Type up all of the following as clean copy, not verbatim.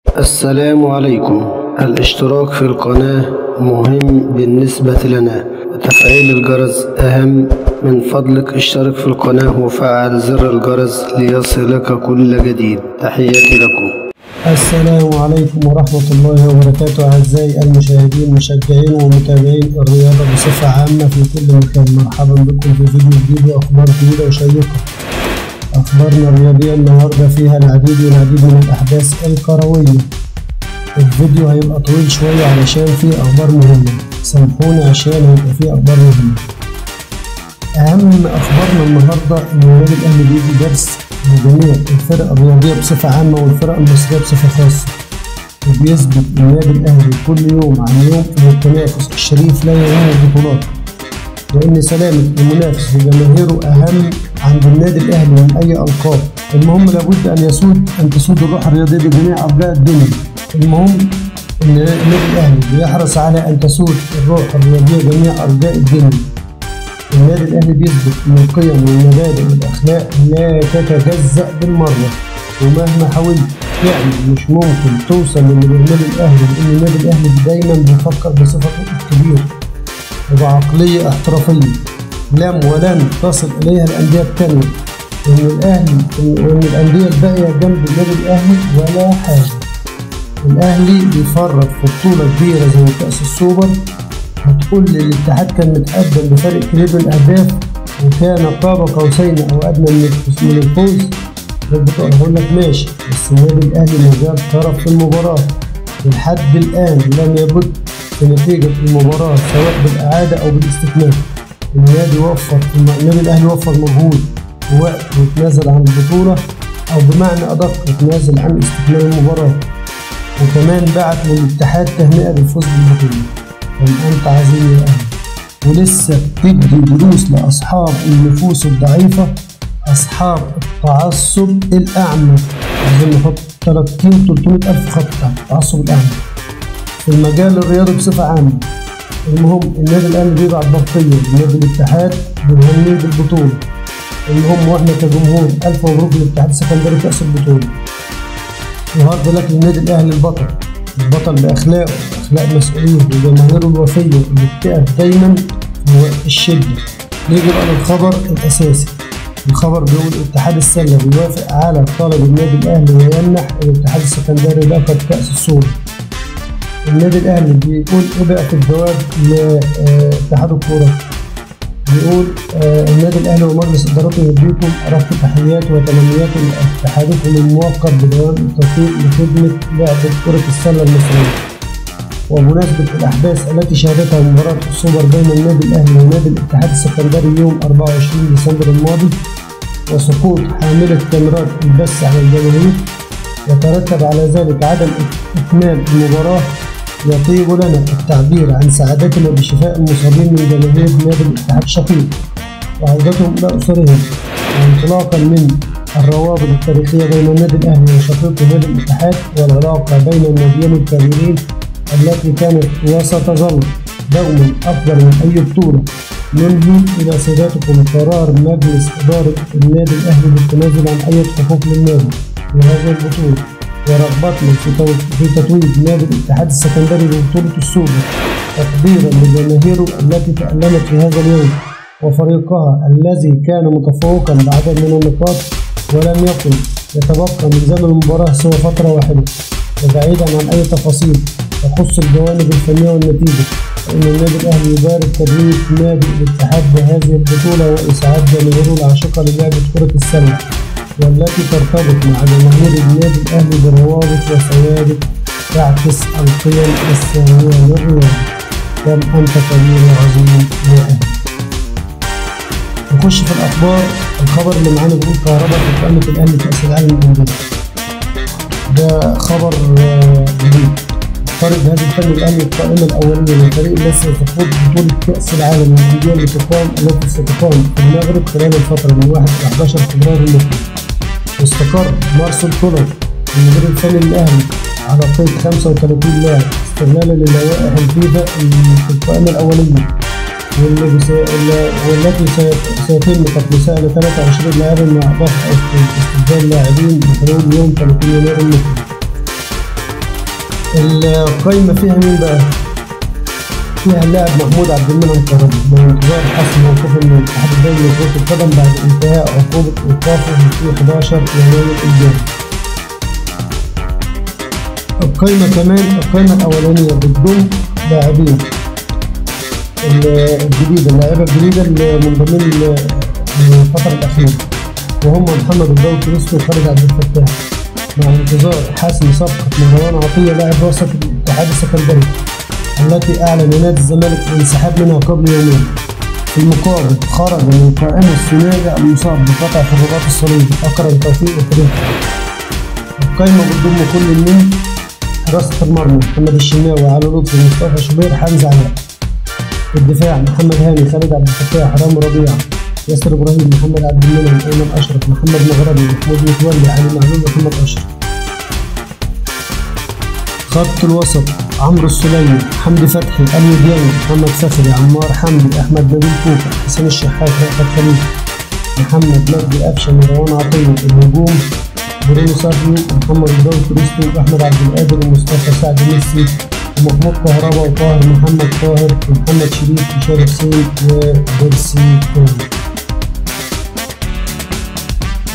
السلام عليكم. الاشتراك في القناة مهم بالنسبة لنا، وتفعيل الجرس أهم. من فضلك اشترك في القناة وفعل زر الجرس ليصلك كل جديد. تحياتي لكم. السلام عليكم ورحمة الله وبركاته أعزائي المشاهدين مشجعين ومتابعين الرياضة بصفة عامة في كل مكان، مرحبا بكم في فيديو جديد وأخبار جديدة وشيقة. أخبارنا الرياضية النهاردة فيها العديد والعديد من الأحداث الكروية. الفيديو هيبقى طويل شوية علشان فيه أخبار مهمة، سامحونا عشان هيبقى فيه أخبار مهمة. أهم أخبارنا النهاردة إن النادي الأهلي بيدي درس لجميع الفرق الرياضية بصفة عامة والفرق المصرية بصفة خاصة، وبيثبت النادي الأهلي كل يوم عن يوم إن التنافس الشريف لا يهم البطولات، وإن سلامة المنافس وجماهيره أهم عند النادي الأهلي من أي ألقاب. المهم لابد أن تسود الروح الرياضية بجميع أرجاء الدنيا. المهم إن النادي الأهلي بيحرص على أن تسود الروح الرياضية جميع أرجاء الدنيا. النادي الأهلي بيثبت إن القيم والمبادئ والأخلاق لا تتجزأ بالمرة، ومهما حاولت تعمل مش ممكن توصل للي بيعمله الأهلي، لأن النادي الأهلي دايما بيفكر بصفته الكبير وبعقلية احترافية لم ولن تصل إليها الأندية التانية، وإن الأندية الباقية جنب النادي الأهلي ولا حاجة. الأهلي بيفرط في بطولة كبيرة زي كأس السوبر. هتقول لي الاتحاد كان متقدم بفرق كبير من الأهداف وكان قاب قوسين أو أدنى من الفوز بالبطولة، هقول لك ماشي، بس النادي الأهلي ما زال طرف في المباراة ولحد الآن لم يبت في نتيجة المباراة سواء بالإعادة أو بالاستكمال. النادي الأهلي وفر مجهود ووقت وتنازل عن البطولة، أو بمعنى أدق وتنازل عن استكمال المباراة، وكمان بعت للاتحاد تهنئة بالفوز بالبطولة. كم أنت عظيم يا أهلي، ولسه بتدي دروس لأصحاب النفوس الضعيفة، أصحاب التعصب الأعمى. عايزين نحط 300 ألف خط تحت التعصب الأعمى في المجال الرياضي بصفة عامة. المهم النادي الأهلي بيبعت برقية لنادي الاتحاد بنهنيه بالبطولة. المهم واحنا كجمهور ألف مبروك للاتحاد السكندري كأس البطولة، وهارد لك للنادي الأهلي البطل، البطل بأخلاقه، أخلاق مسؤولية وجماهيره الوفية اللي بتقف دايما في وقت الشدة. نيجي بقى للخبر الأساسي. الخبر بيقول اتحاد السلة بيوافق على طلب النادي الأهلي ويمنح الاتحاد السكندري لقب كأس السوبر. النادي الأهلي بيقول إيه بقى في الجواب لاتحاد الكورة؟ بيقول النادي الأهلي ومجلس إدارته يهديكم أرق تحيات وتمنيات لاتحادكم الموقر بدوام التوفيق لخدمة لعبة كرة السلة المصرية. وبمناسبة الأحداث التي شهدتها مباراة السوبر بين النادي الأهلي ونادي الاتحاد السكندري يوم 24 ديسمبر الماضي، وسقوط حاملة كاميرات البث على الجماهير، يترتب على ذلك عدم إكمال المباراة، يطيب لنا التعبير عن سعادتنا بشفاء المصابين من جماهير نادي الاتحاد الشقيق وعودتهم إلى أسرهم، وانطلاقا من الروابط التاريخية بين النادي الأهلي وشقيقه نادي الاتحاد، والعلاقة بين الناديين الكبيرين التي كانت وستظل دوما أفضل من أي بطولة. ننهي إلى ساداتكم قرار مجلس إدارة النادي الأهلي بالتنازل عن أي حقوق للنادي في هذه البطولة، ورغبتنا في تتويج نادي الاتحاد السكندري ببطولة السوبر تقديرا لجماهيره التي تألمت في هذا اليوم، وفريقها الذي كان متفوقا بعدد من النقاط ولم يكن يتبقى من زمن المباراة سوى فترة واحدة. وبعيدا عن أي تفاصيل تخص الجوانب الفنية والنتيجة، فإن النادي الأهلي يبارك تتويج نادي الاتحاد بهذه البطولة وإسعاد جماهيره العاشقة للعبة كرة السلة، والتي ترتبط مع جماهير النادي الأهلي بروابط وثوابت تعكس القيم السامية للرياضة. كم أنت كبير وعظيم يا أهلي. نخش في الأخبار. الخبر اللي معانا بيقول كهربا في قائمة الأهلي كأس العالم للأندية. ده خبر جديد. اختار الجهاز الفني الأهلي القائمة الأولية للفريق الذي سيخوض بطولة كأس العالم للأندية التي ستقام في المغرب خلال الفترة من 1 إلى 11 فبراير المقبل. واستقر مارسيل كولر المدير الفني للأهلي على قيد 35 لاعب استغلالا للوائح الفيفا في القائمة الأولية، والتي سيتم تقليصها إلى 23 لاعبا مع إضافة استبدال لاعبين بحلول يوم 30 يناير المقبل. القايمة فيها مين بقى؟ فيها اللاعب محمود عبد المنعم كهربا بانتظار حسم موقفه من الاتحاد الدولي لكرة القدم بعد انتهاء عقوبة إيقافه في 11 يناير الجاري. القايمة كمان القايمة الأولانية بتضم لاعبين الجديدة، اللاعيبة الجديدة اللي منضمين الفترة الأخيرة، وهم محمد الضوي كريستو وخالد عبد الفتاح، مع انتظار حسم صفقة مروان عطية لاعب وسط الاتحاد السكندري التي أعلن نادي الزمالك الانسحاب منها قبل يومين. في المقابل خرج من القائمة الثنائي المصاب بقطع في الرباط الصليبي أكرم توفيق وكريم. القائمة بتضم كل من حراسة المرمى محمد الشناوي، علي لطفي، مصطفى شوبير، حمزة علاء. في الدفاع محمد هاني، خالد عبد الفتاح، رامي ربيعة، ياسر إبراهيم، محمد عبد المنعم، أيمن أشرف، محمد مغربي، محمود متولي، علي معلول، محمد أشرف. خط الوسط عمرو السليمي، حمدي فتحي، أليو ديانج، محمد فخري، عمار حمدي، أحمد نبيل كوكا، حسين الشحات، رأفت خليفة، محمد مجدي قفشة، مروان عطية. الهجوم برونو سافيو، محمد الضوي كريستو، أحمد عبد القادر، ومصطفى سعد ميسي، ومحمود كهربا، وطاهر محمد طاهر، ومحمد شريف، وشاري حسين، وبيرسي تاو.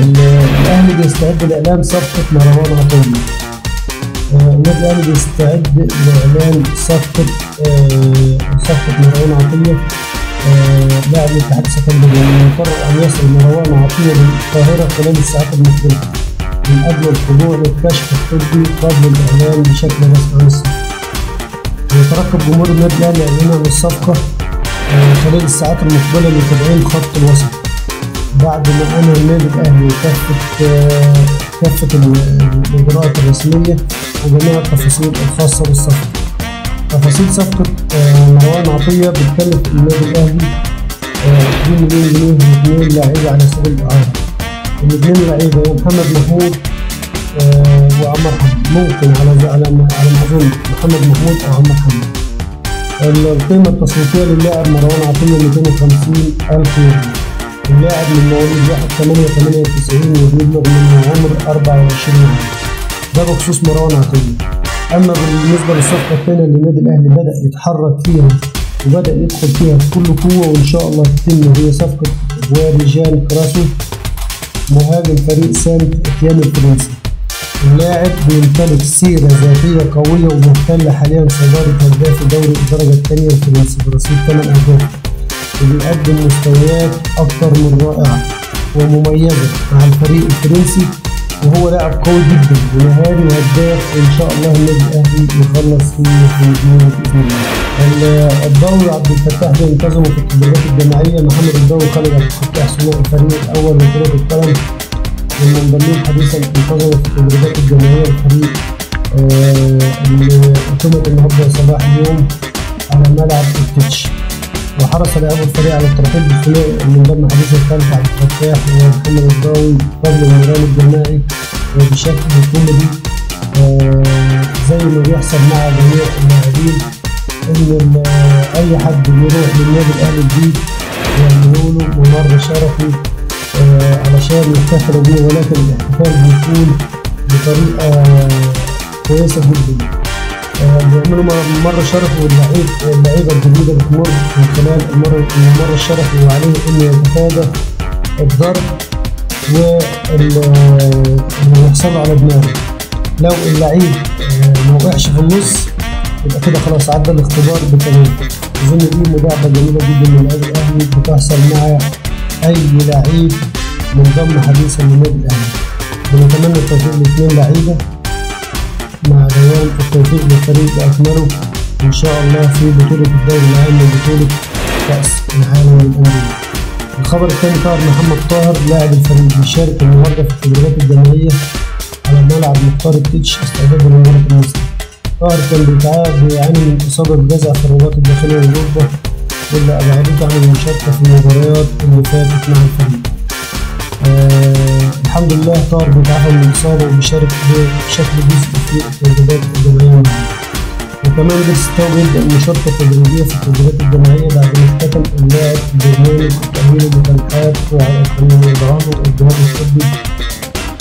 الأهلي بيستعد لإعلان صفقة مروان عطية. النادي الأهلي بيستعد لإعلان صفقة مروان عطية لاعب الاتحاد السكندري، ومن أن يصل مروان عطية للقاهرة خلال الساعات المقبلة من أجل الخضوع للكشف الطبي قبل الإعلان بشكل رسمي عن الصفقة. ويترقب جمهور النادي الأهلي إعلان عن الصفقة خلال الساعات المقبلة لتدعيم خط الوسط بعد ما أنهى النادي الأهلي كافة الإجراءات الرسمية وجميع التفاصيل الخاصة بالصفقة. تفاصيل صفقة مروان عطية بتكلف النادي الأهلي 2 مليون جنيه واثنين لاعيبة على سبيل الإعارة. الاثنين لعيبة هو محمد محمود وعمر حمدي، ممكن على ما أظن محمد محمود أو عمر حمدي. القيمة التسويقية للاعب مروان عطية 250 ألف يورو. اللاعب من مواليد 1/8/98 وبيبلغ من عمر 24 عام. ده بخصوص مروان عطية. أما بالنسبة للصفقة الثانية اللي النادي الأهلي بدأ يتحرك فيها وبدأ يدخل فيها بكل قوة وإن شاء الله تتم، هي صفقة جواريجان كراسو مهاجم فريق سانت إتيان الفرنسي. اللاعب بيمتلك سيرة ذاتية قوية ومحتل حاليا صدارة هداف دوري الدرجة الثانية الفرنسي برصيد 8 أهداف، وبيقدم مستويات أكثر من رائعة ومميزة مع الفريق الفرنسي، وهو لاعب قوي جدا ومهاري وهداف، وإن شاء الله النادي الأهلي يخلص فيه بإذن الله. الضوي عبد الفتاح بينتظموا في التدريبات الجماعية. محمد الضوي وخالد عبد الفتاح ثنائي الفريق الأول لكرة القدم والمنضمين حديثا انتظموا في التدريبات الجماعية للفريق اللي أقيمت النهارده صباح اليوم على ملعب التتش. وحرص لاعبو الفريق على الترحيب بالثنائي المنضم حديثا خالد عبد الفتاح ومحمد الضاوي قبل المران الجماعي وبشكل كوميدي زي ما بيحصل مع جميع اللاعبين، ان اي حد بيروح للنادي الاهلي الجديد يعملوا له ممر شرفي علشان يحتفلوا بيه، ولكن الاحتفال بيكون بطريقه كويسه جدا. بيعملوا ممر شرفي واللعيبه الجديده بتمر من خلال الممر الشرفي، وعليه انه يتفادى الضرب واللي بيحصل له على دماغه. لو اللعيب ما وقعش في النص يبقى كده خلاص عدى الاختبار بتمام. اظن دي مداعبه جميله جدا من النادي الاهلي بتحصل مع اي لعيب منضم حديثا للنادي الاهلي. بنتمنى التوفيق لاثنين لعيبه مع دوام التوفيق للفريق بأكمله إن شاء الله في بطولة الدوري العام وبطولة كأس العالم للأندية. الخبر الثاني، طاهر محمد طاهر لاعب الفريق بيشارك النهارده في التدريبات الجماعية على ملعب مختار التتش استعدادا لمباراة المصري. طاهر كان بيعاني من إصابة بجزع في الرباط الداخلي للركبة واللي أبعدته عن المشاركة في المباريات اللي فاتت مع الفريق. الحمد لله طاهر بيتعافى من الإصابة وبيشارك بشكل جزئي في التدريبات الجماعية النهارده. وكمان بيرسي تاو بيبدأ المشاركة التدريبية في التدريبات الجماعية بعد ما اختتم اللاعب برنامج التأهيل بتنحات وعلى وضعه الجهاز الطبي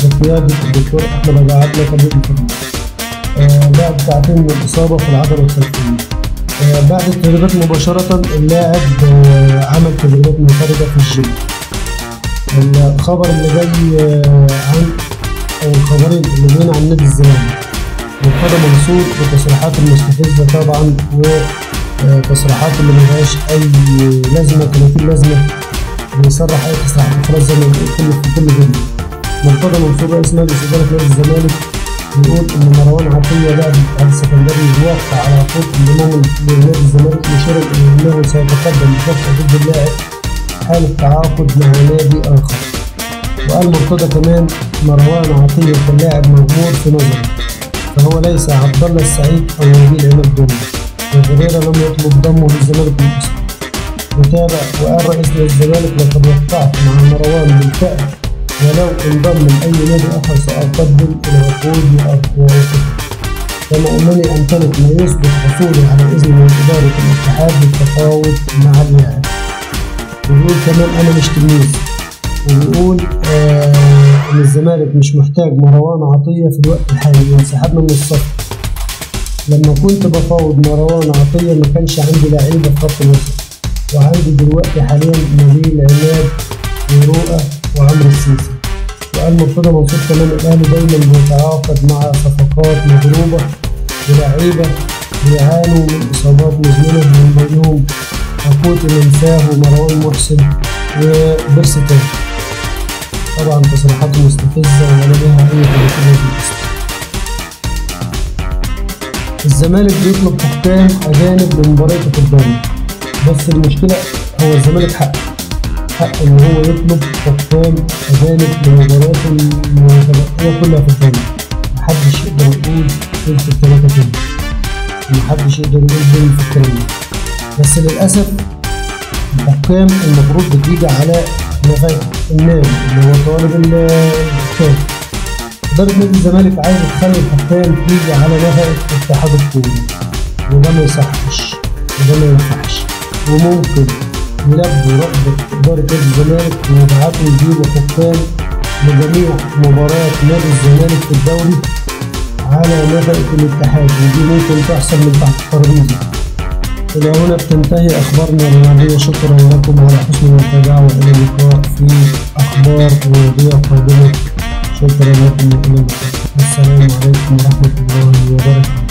بقيادة الدكتور أحمد أبو عدلة طبيب الفريق. لاعب التعافي من الإصابة في العضلة الخلفية. بعد التدريبات مباشرة اللاعب عمل تدريبات منفردة في الجيم. الخبر اللي جاي عن أو الخبرين اللي جايين عن نادي الزمالك، مرتضى منصور بتصريحاته المستفزة طبعا، وتصريحات اللي ملهاش أي لازمة، 30 لازمة، بيصرح أي تصريحات خلاص زي ما بيقول في كل فيديو. مرتضى منصور رئيس مجلس إدارة نادي الزمالك بيقول إن مروان عطية لاعب الاتحاد السكندري يوقع على عقود انضمامه لنادي الزمالك، مشيرا إلى أنه سيتقدم بصفقة ضد اللاعب حال التعاقد مع نادي آخر. وقال مرتضى كمان مروان عطية كلاعب مغمور في نظره، فهو ليس عبد الله السعيد أو نبيل عماد دونجا، وغيره لم يطلب ضمه للزمالك من أصله. وتابع وقال رئيس نادي الزمالك لقد وقعت مع مروان بالفعل، ولو انضم لأي نادي آخر سأقدم العقود وأوافقه، كما أنني أمتلك ما يثبت حصولي على إذن من إدارة الاتحاد للتفاوض مع اللاعب. وبيقول كمان أنا مش تلميذ، وبيقول إن الزمالك مش محتاج مروان عطية في الوقت الحالي وانسحبنا من الصف. لما كنت بفاوض مروان عطية ما كانش عندي لعيبة في خط الوسط، وعندي دلوقتي حاليا نبيل عماد ورؤى وعمرو السيسي. وقال مرتضى منصور كمان الأهلي دايما بيتعاقد مع صفقات مضروبة ولاعيبة بيعانوا من إصابات مزمنة، من بينهم أكوتي منساه ومروان محسن وبيرسي تاو. طبعا تصريحاته مستفزة ولا لها أي تأثير. الزمالك بيطلب حكام أجانب لمبارياته في الدوري، بس المشكلة هو الزمالك حق إن هو يطلب حكام أجانب لمبارياته المتبقية كلها في الدوري. محدش يقدر يقول فين في التلاتة كده، محدش يقدر يقول فين في الكلام ده، بس للأسف الحكام المفروض بتيجي على نفقة النادي اللي هو طالب الحكام. إدارة نادي الزمالك عايزة تخلي الحكام تيجي على نفقة اتحاد الكورة، وده ما يصحش وده ما ينفعش، وممكن يلبوا رغبة إدارة نادي الزمالك ويبعتوا يجيبوا حكام لجميع مباريات نادي الزمالك في الدوري على نفقة الاتحاد، ودي ممكن تحصل من تحت الترابيزة. إلى هنا بتنتهي أخبارنا الرياضية، شكرا لكم على حسن المتابعة، وإلى اللقاء في أخبار رياضية قادمة. شكرا لكم وإلى اللقاء، والسلام عليكم ورحمة الله وبركاته.